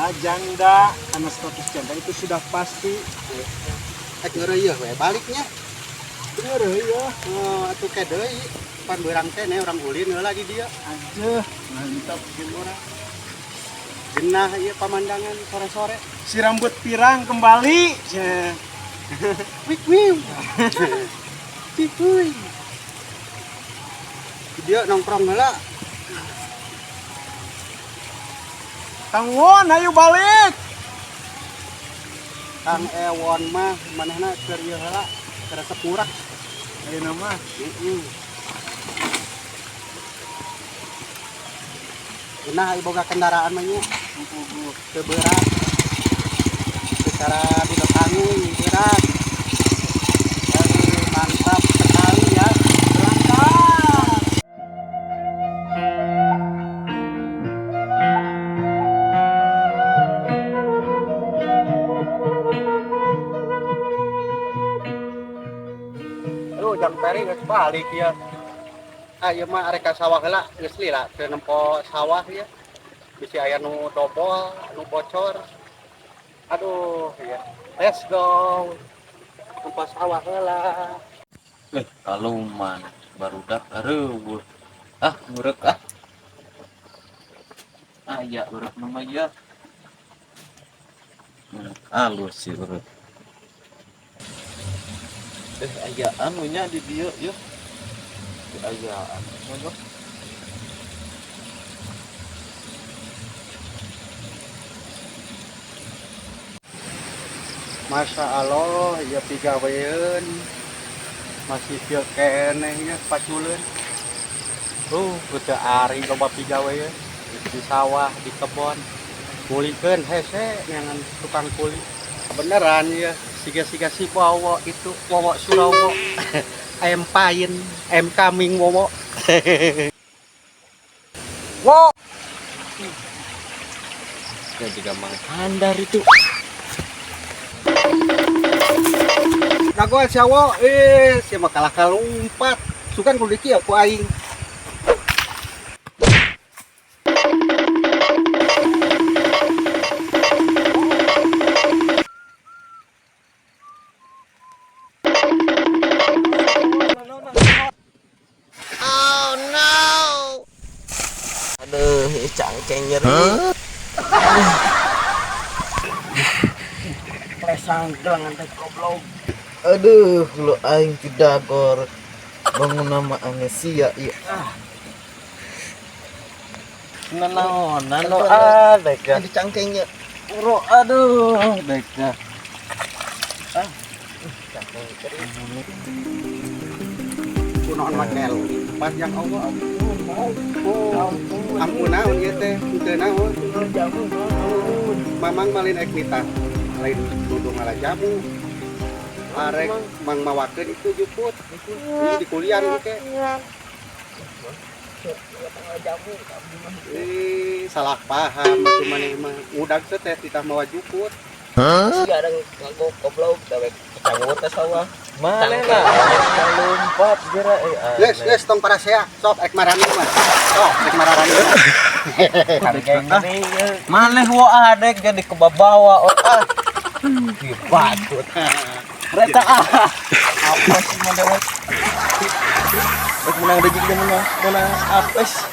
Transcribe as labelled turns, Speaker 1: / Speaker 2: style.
Speaker 1: Adalah janda, karena status janda itu sudah pasti.
Speaker 2: Ek ngeureuy we baliknya.
Speaker 1: Bener ya.
Speaker 2: Oh, atuh ke deui. Pan beurang keneh urang ulin heula di dieu.
Speaker 1: Aja, mantap.
Speaker 2: Urang. Genah ieu pamandangan sore-sore.
Speaker 1: Si rambut pirang kembali.
Speaker 2: Je. Wik wiu. Cipuy. Di dieu nongkrong heula.
Speaker 1: Kang Won, ayo balik.
Speaker 2: Kang Ewon mah manehna keur ieu heula, keur resep murah.
Speaker 1: Ayo nama.
Speaker 2: Heeh. Genah ieu boga kendaraan mah nya. Teu berat. Secara tidak tanggung berat. Aduh, mantap sekali ya.
Speaker 1: Berangkat.
Speaker 2: Aduh, jang peri geus balik ya. Ah, ieu mah arek ka sawah heula, geus lila teu nempo sawah ya. Bisi aya nu dobol, nu bocor. Aduh, ya. Let's go. Nempo sawah heula.
Speaker 3: Kaluman barudak areuweuh. Ah, ngurek ah. Aya urek nama ya. Alus si urek. Aya anu nya di dieu yeuh. Aya anu.
Speaker 2: Masya Allah, ya pigaweun. Masih kieu keneh nya paculeun. Teu ari loba pigaweun di sawah, di kebon. Kulikeun hese nyangan tukang kuli. Beneran ya, siga-siga si Wowo itu, Wowo Surowo. I'm fine, I'm coming Wowo. Wo.
Speaker 3: Ya juga Mang Handar itu.
Speaker 2: Kagol sia Wo, sia mah kalah kalumpat. Sugan kudu kieu ku aing.
Speaker 3: Aduh, cangkeng nyeri.
Speaker 1: Plesang gelangan teh goblok.
Speaker 3: Aduh, lu aing tidagor. Bangun nama amnesia ieu. Nanaonan lo ah dek ya.
Speaker 4: Di cangkengnya.
Speaker 3: Uro aduh dek ya. Ah.
Speaker 2: Kunaon make panjang Allah. Ampun. Ampun naon ieu teh, henteu naon. Mamang malin ek nitah. Lain nuduh ngala jamu. Arek mang mawakeun itu juput. Ini di kuliah engke. Salah paham atuh maneh mah. Udag teh titah mawa juput.
Speaker 4: Sia ada ngago goblok dewek kecanggur teh sawah.
Speaker 3: Mana lah lompat geura eh.
Speaker 2: Geus, geus tong parasea. Sok ek marani mah. Sok ek marani.
Speaker 3: Maneh wo adek jadi kebabawa oh ah. Dibatut. Reta ah. Apa sih maneh wo? Rek menang deui jeung menang apes.